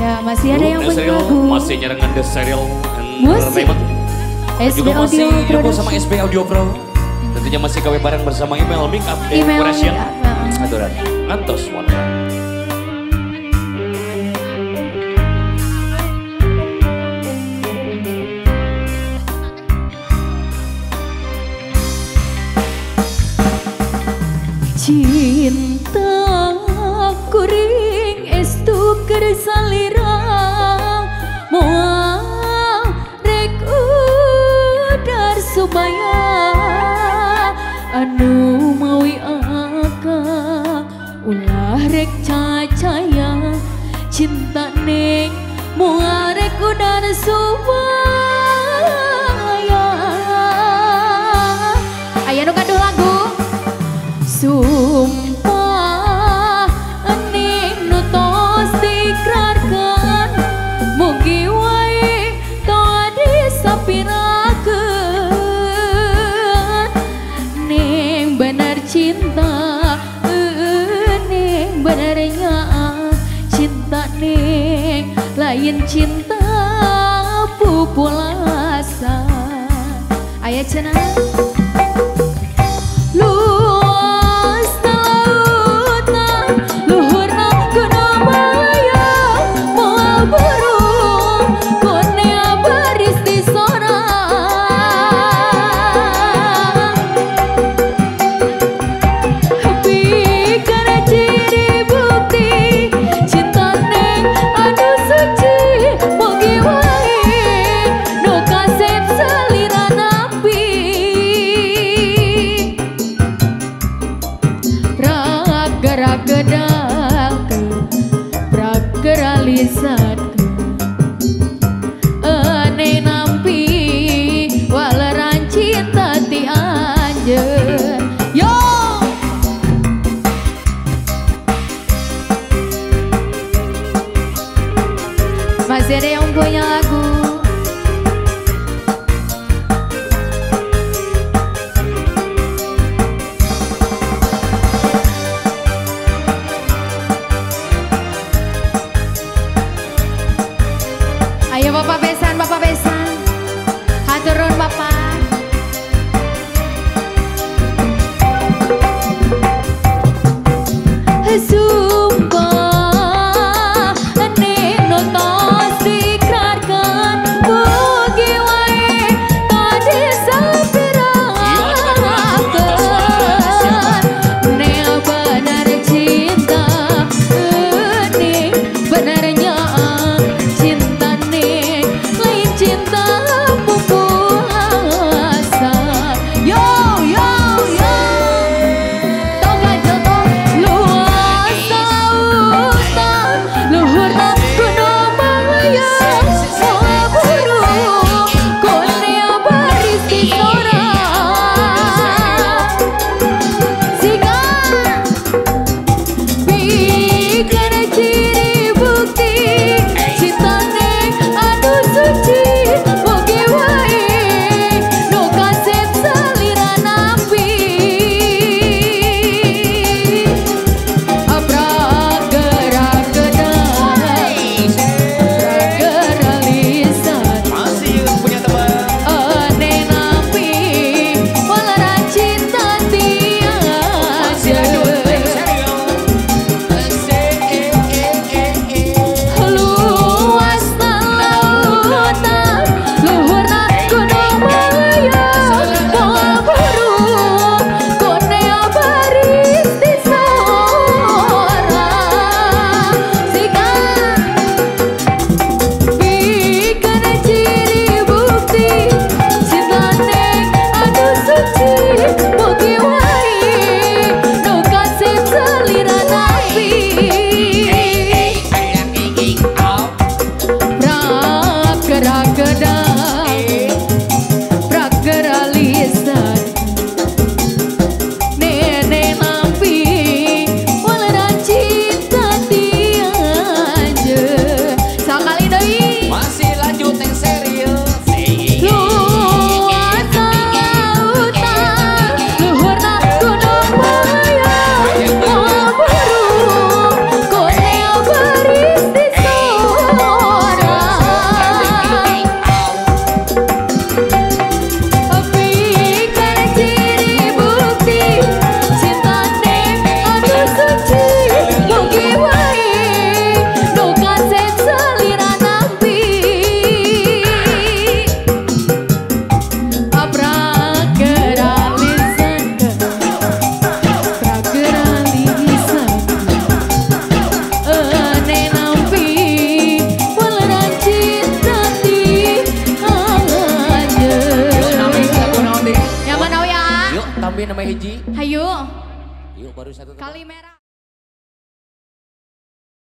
Ya, masih ada yang punya lagu. Masih nyarengan The Serial Musik. Juga masih didukung sama SB Audio Pro. Tentunya masih KW bareng bersama Email Makeup Decoration. Aturan ngantos warna. Cinta kuring estu keur salira moal rek udar supaya anu mawi akang ulah rek cacaya cinta neng moal rek udar supaya. Aya nu gaduh lagu. Sumpah ening nu tos dikrarkeun mugi wae toa disapirakeun ning bener cinta ning bener nyaah cinta ning lain cinta pupulasan. Aya cenah masih ada yang punya lagu. Ayo Bapak Besan, Bapak Besan, haturun Bapak. Sumpah neng nu tos dikrarkeun nama hiji. Hayu. Yuk baru satu. Kali merah.